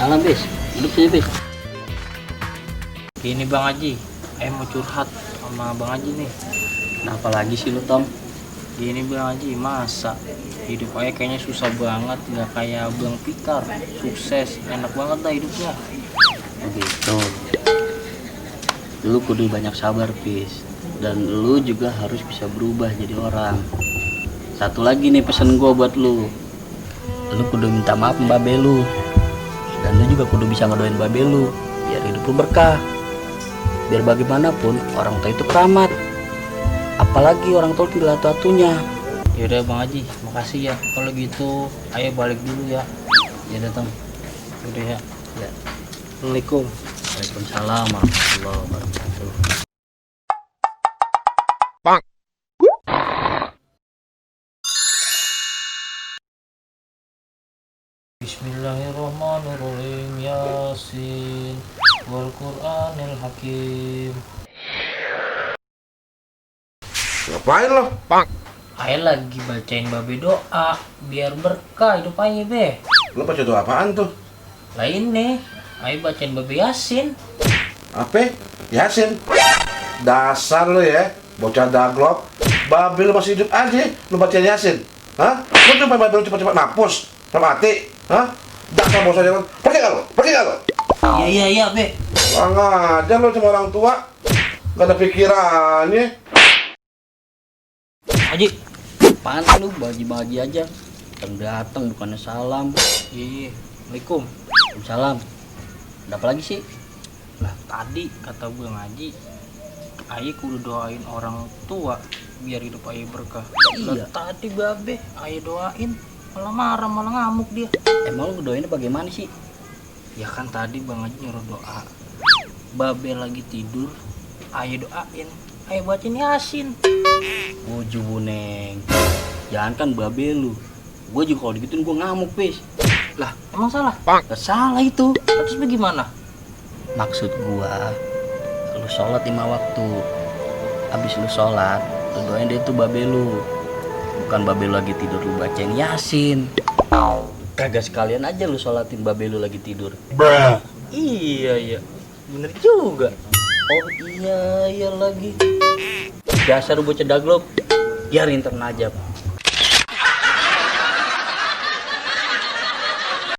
Salam bis, duduk sini bis. Gini Bang Haji, mau curhat sama Bang Haji nih. Kenapa lagi sih lu Tom? Gini Bang Haji, masa hidup ayah kayaknya susah banget, nggak kayak Bang Fikar, sukses, enak banget dah hidupnya. Begitu. Lu kudu banyak sabar bis. Dan lu juga harus bisa berubah jadi orang. Satu lagi nih pesen gua buat lu. Lu kudu minta maaf mbak be lu. Dan lu juga kudu bisa ngedoain mbak be lu biar hidup lu berkah. Biar bagaimanapun orang tua itu keramat. Apalagi orang tua tinggal atu-atunya. Yaudah Bang Haji, makasih ya. Kalau gitu, ayah balik dulu ya. Ya datang. Udah ya. Ya. Assalamualaikum. Waalaikumsalam warahmatullahi wabarakatuh. Bismillahirrahmanirrahim. Yasin wal Qur'anil Hakim. Ngapain lo? Ayah lagi bacain babe doa biar berkah hidup ayah be. Lo baca doa apaan tuh? Lah ini, ayah bacain babe Yasin. Apa? Yasin. Dasar lo ya, bocah daglok. Babe lo masih hidup aja, lo bacain Yasin. Hah? Lo tuh babe lo cepat-cepat mampus, sama mati. Hah? Dasar bocah jangan. Pergi gak lo? Pergi gak lo? Iya be. Lang aja lo sama orang tua. Gak ada pikirannya. Haji. Apaan lu bagi-bagi aja. Datang bukannya salam. Iya. Assalamualaikum. Salam. Ada apa lagi sih? Lah tadi kata Bang Haji, ayah kudu doain orang tua biar hidup ayah berkah. Iya. Lah tadi babe ayah doain malah marah, malah ngamuk dia. Emang lu doainnya bagaimana sih? Ya kan tadi Bang Haji nyuruh doa. Babe lagi tidur, ayah doain. Ayah bacain Yasin. Uju Neng. Jangan kan babe lu. Gue juga kalau digituin gue ngamuk bis. Lah emang salah? Gak salah itu. Terus bagaimana? Maksud gua, lu sholat 5 waktu. Habis lu sholat, lu doain deh tuh babe lu. Bukan babe lu lagi tidur lu bacain Yasin. Kagak sekalian aja lu sholatin babe lu lagi tidur. Iya. Bener juga. Oh iya lagi. Dasar lu bocah daglok. Biarin ternajab.